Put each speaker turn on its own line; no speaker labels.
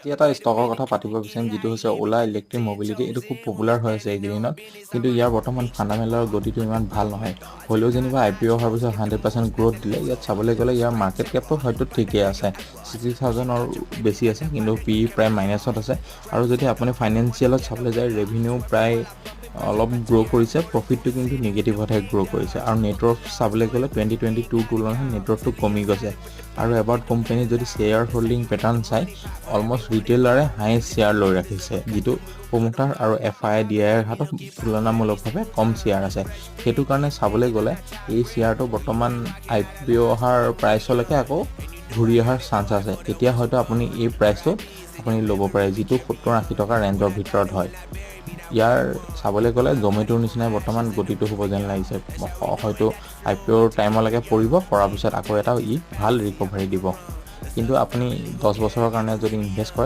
আজি এটা ষ্টকৰ কথা পাতিব বিচাৰিম, যিটো হৈছে অ'লা ইলেক্ট্ৰিক মবিলিটি। এইটো খুব পপুলাৰ হৈ আছে এইকেইদিনত, কিন্তু ইয়াৰ বৰ্তমান ফাণ্ডামেণ্টেলৰ গতিটো ইমান ভাল নহয়। হ'লেও যেনিবা আই পি অ' অহাৰ পিছত 100% গ্ৰ'থ দিলে। ইয়াত চাবলৈ গ'লে ইয়াৰ মাৰ্কেট কেপটো হয়তো ঠিকেই আছে, 60,000ৰ বেছি আছে, কিন্তু পি ই প্ৰায় মাইনাছত আছে। আৰু যদি আপুনি ফাইনেন্সিয়েলত চাবলৈ যায়, ৰেভিনিউ প্ৰায় অলপ গ্ৰ' কৰিছে, প্ৰফিটটো কিন্তু নিগেটিভতহে গ্ৰ' কৰিছে। আৰু নেটৱৰ্ক চাবলৈ গ'লে 2022ৰ তুলনাত নেটৱৰ্কটো কমি গৈছে। আৰু এবাউট কোম্পানীত যদি শ্বেয়াৰ হোল্ডিং পেটাৰ্ণ চাই, অলমষ্ট ৰিটেইলাৰে হাইয়েষ্ট শ্বেয়াৰ লৈ ৰাখিছে, যিটো প্ৰমোটাৰ আৰু এফ আই ডি আইৰ হাতত তুলনামূলকভাৱে কম শ্বেয়াৰ আছে। সেইটো কাৰণে চাবলৈ গ'লে এই শ্বেয়াৰটো বৰ্তমান আই পি অ' অহাৰ প্ৰাইচলৈকে আকৌ ঘূৰি অহাৰ চান্স আছে। তেতিয়া হয়তো আপুনি এই প্ৰাইচটোত আপুনি ল'ব পাৰে, যিটো 70-80 টকা ৰেঞ্জৰ ভিতৰত হয়। ইয়াৰ চাবলৈ গ'লে জমেটোৰ নিচিনাই বৰ্তমান গতিটো হ'ব যেন লাগিছে। হয়তো আই পি অ'ৰ টাইমলৈকে পৰিব, পৰাৰ পিছত আকৌ এটা ই ভাল ৰিকভাৰী দিব। কিন্তু আপুনি 10 বছৰৰ কাৰণে যদি ইনভেষ্ট কৰে